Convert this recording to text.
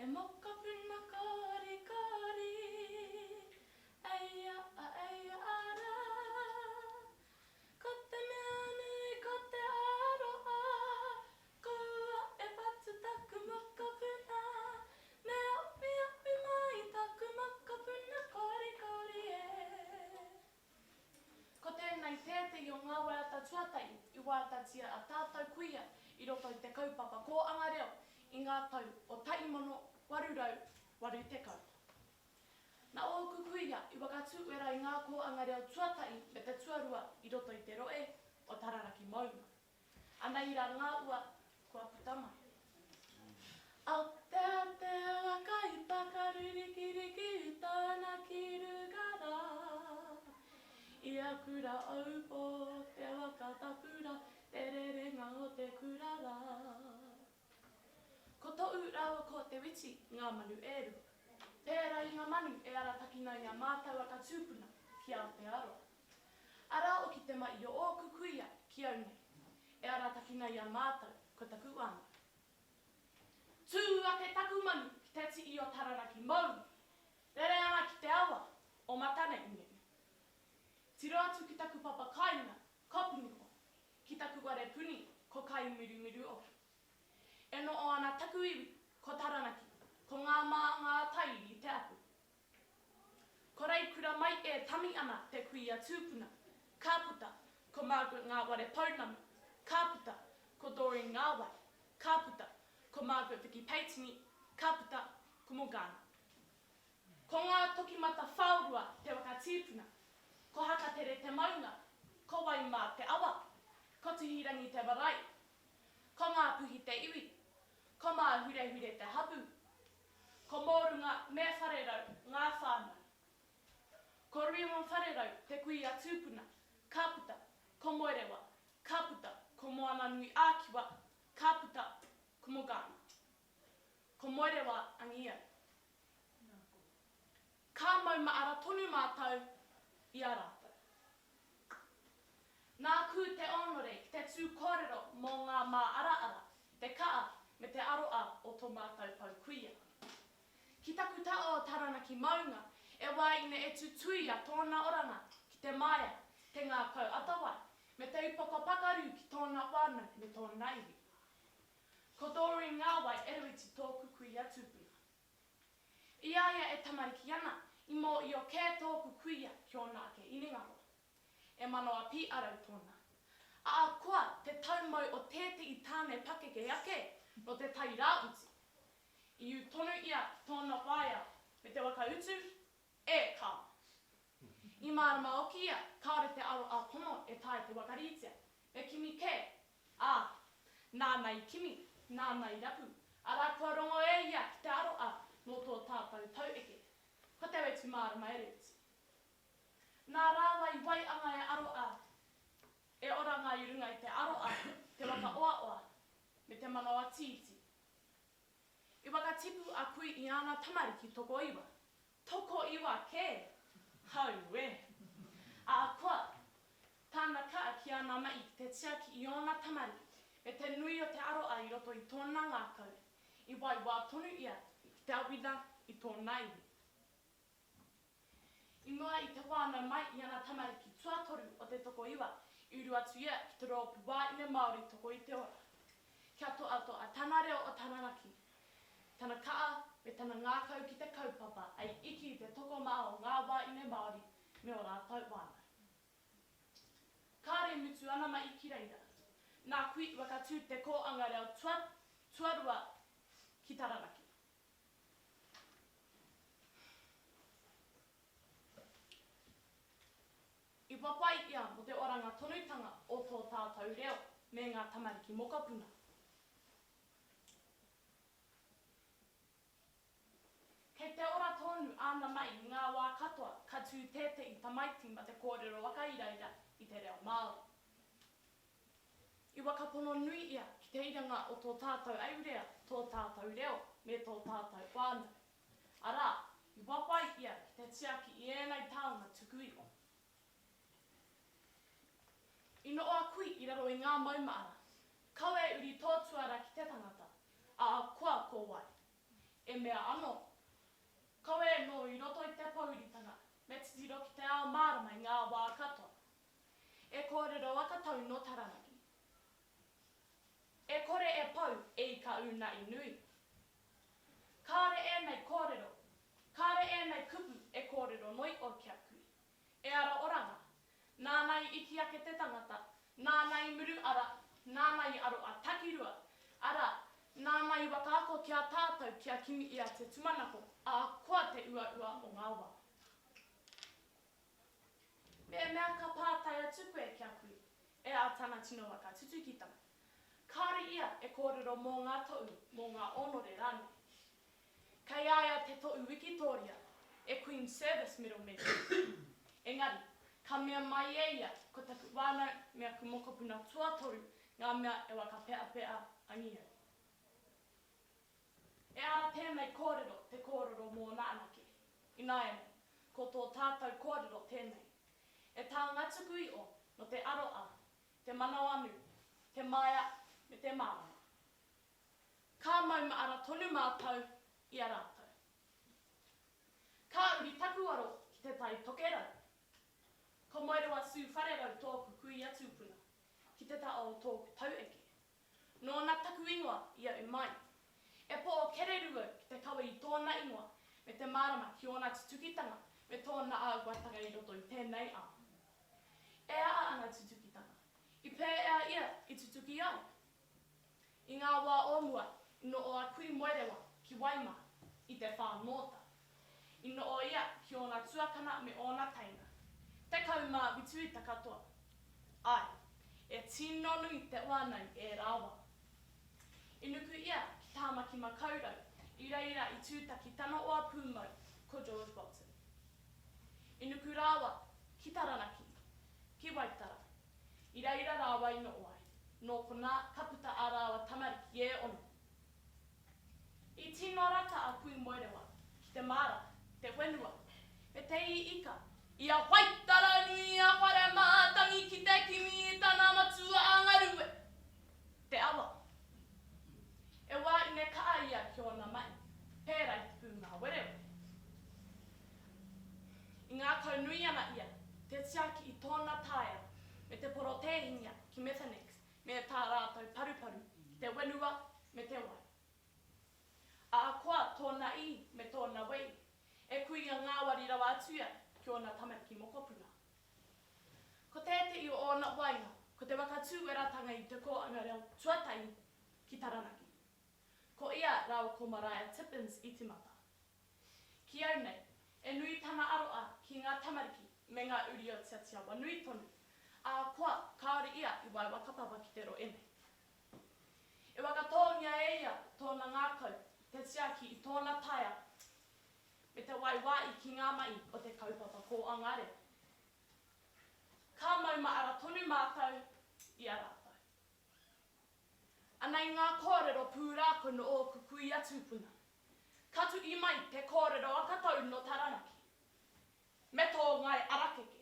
E mokopuna korikori, eia a eia a rā. Ko te mea nui ko te aroha, Kua e patu taku mokopuna, Me awhiawhi mai taku mokopuna korikori e. Ko tēnei tētehi o ngā waiata tuatahi i waiatatia a tātou kuia i roto i te kaupapa kōanga reo i ngā tau o 1880. Na ōku kuia i whakatūwera i ngā kōanga reo tuatahi me te tuarua i roto i te rohe o Taranaki Mounga. Anei ra ngā ua kua puta mai. Aotea te waka i pakaru-rikiriki tana ki ruga ra. I a kura oupo te waka tapu ra, te rerenga o te kura ra. Ko tou rawa ko Te Witi ngā manu e rua. Pērā i ngā manu e aratakina i a mātau aka tūpuna ki Aotearoa. Arā oki te maʻi o ōku kuia ki au nei, e aratakina i a mātau ko taku wānanga. Tū ake taku manu ki te tii o Taranaki mou, rere ana ki te awa o Mataneuneu. Tiro atu ki taku papa kāinga, ko Puniho, ki taku ware puni, ko Kaimurumiruoki. E noho ana taku iwi, ko Taranaki, ko ngā mā ngā tairi te apu. Ko Reikura mai e tami ana te kuia tūpuna, ka puta, ko Margaret Ngāware Pounamu, ka puta, ko Doreen Ngāwai, ka puta, ko Margaret Vicki Peitini, ka puta, ko Morgana. Ko ngā toki matawhaorua te waka tīpuna, ko Hakatere te maunga, ko Waimā te awa, ko Tuhirangi te marae, ko Ngāpuhi te iwi, ko Māhurehure te hapū, ko Mōrunga me Wharerau ngā whānau. Ko Ruiwa Wharerau te kuia tūpuna, ka puta, ko Moerewa, ka puta, ko Moananui-ā-Kiwa, ka puta, ko Morgana. Ko Moerewa angiau. Ka mau maara tonu mātou i a rātou. Nāku te ōnore ki te tū kōrero mō ngā māaraara, te kaa me te aroa o tō mātou pou kuia. Ki taku taha o Taranaki maunga, e wāina e tutuia tōna oranga ki te maea, te ngākau atawhai, me te upoko pakaru ki tōna whānau me tōna iwi. Ko Doreen Ngāwai Eruiti tōku kuia tupuna. I a ia e tamariki ana, i mōio kē tōku kuia ki ōna ake inengaro. E manawa pīarau tōna. Ahakoa te taumau o tētehi tāne pakeke ake nō te Tai Rāwhiti, i ū tonu ia ki tōna waea me te waka utu, e kāo. I mārama hoki ia kāore te aro ā-pono e taea te wakaritea, me kimi kē, ā, nāna i kimi, nāna i rapu, arā kua rongo e ia ki te aroā nō tō tātou taueke. Ko Te Whetūmārama e Rewiti. Nā rāua i waianga e aroa, e oranga i runga i te aroa, te waka oaoa, me te manawa tītī. I whakatipu a Kui i āna tamariki tokoiwa. Tokoiwa kē! Haue! Ahakoa, tāna kaha ki āna mahi ki te tiaki i ōna tamariki, me te nui o te aroa i roto i tōna ngākau, i waiwā tonu ia ki te awina i tōna iwi. I mua i te whānau mai i ana tamariki tuatoru o te tokoiwa, i uru atu ia ki te Rōpū Wāhine Māori Toko i te Ora. Kia toatoa tana reo o Taranaki, tana kaha me tana ngākau ki te kaupapa hei iki i te tokomaha o ngā wāhine Māori me ō rātou whānau. Kāre mutu ana mahi ki reira. Nā Kui Wakatū te kōanga reo tuarua ki Taranaki. I wapai ia mō te oranga tonutanga o tō tātou reo me ngā tamariki mokopuna. Kei te ora tonu āna mahi i ngā wā katoa ka tū tētehi tamaiti ma te kōrero whakairaira i te reo Māori. I whakapono nui ia ki te iranga o tō tātou ahurea, tō tātou reo, me tō tātou whānau. Arā, i wapai ia ki te tiaki i ēnei taonga tuku iho. I noho a Kui i raro i ngā maumahara, kawe uri tō tuara ki te tangata, ā, koa ko wai. E mea ano, Kawe nō i roto i te pōuritanga, me titiro ki te ao mārama i ngā wā katoa. E kōrero whakatau nō Taranaki. E kore e pau e i ka ūna i nui. Kāre ēnei kōrero, kāre ēnei kupu e kōrero noi o kia kui. E ara oranga, nāna i iki ake te tangata, nāna i muru ara, nāna i aro a takirua, arā, nāna i whakaako ki a tātou kia kimi i a te tumanako ahakoa te uaua o ngā wā. Mehemea ka pātai atu koe ki a kui, e a tana tino whakatutukitanga, kāore ia e kōrero mō ngā tohu, mō ngā ōnore rānei. Kei a ia te tohu wikitōria, e Queen's Service Medal me te. Engari, ka mea mai e ia ko taku whānau me aku mokopuna tuatoru ngā mea e whakapeapea angi au. E ara tēnei kōrero te kōrero mōna anake. Ināianei, ko tō tātou kōrero tēnei. E taonga tuku iho nō te aroa, te manawanui, te maia me te mārama. Ka maumahara tonu mātou i a rātou. Ka uri taku aro ki te Tai Tokerau. Ko Moerewa Sue Wharerau tōku kuia tūpuna, ki te taha o tōku taueke. Nōna taku ingoa i au mai. E pō kereru au ki te kawe i tōna ingoa me te mārama ki ōna tutukitanga me tōna āhuatanga i roto i tēnei ao. E aha ana tutukitanga? I pēhea ia i tutuki ai? I ngā wā o mua, i noho a Kui Moerewa ki Waimā, i te whā nōta. I noho ia ki ōna tuakana me ōna teina. 17 ita katoa. Āe, e tino nui te whānau i ērā wā. I nuku ia ki Tāmaki Makaurau, i reira i tūtaki tana hoa pūmau, ko George Bolton. I nuku rāua ki Taranaki, ki Waitara. I reira rāua i noho ai. Nō konā ka puta ā rāua tamariki e ono. I tino rata a Kui Moerewa ki te māra, te whenua, me te ika i a Waitaranui a Wharemātangi ki te kimi i tana matua a Ngarue, te awa. E wā ine kaha ia ki ōna mahi, pērā i te pūngāwerewere. I ngākau nui ana ia te tiaki i tōna taea me te porotēhingia ki Methanex me tā rātou paruparu ki te whenua me te wai. Ahakoa tōna i me tōna wei, e kuia ngāwari rawa atu ia ki ōna tamariki mokopuna. Ko tētehi o ōna wainga ko te whakatūweratanga i te kōhanga reo tuatahi ki Taranaki. Ko ia rāua ko Maraea Tippins i timata. Ki au nei, e nui tana aroa ki ngā tamariki me ngā uri o Tiatiawa nui tonu, ahakoa kāore ia i waewakapapa ki te rohe nei. E whakatōngia e ia tōna ngākau te tiaki i tōna taea me te waiwāi ki ngā mahi o te kaupapa kōanga reo. Ka maumahara tonu mātou i a rātou. Anei ngā kōrero pūrākau nō ōku kuia tūpuna. Ka tuhi mai te kōrero a Katau nō Taranaki. Me tō Ngāi Arakeke.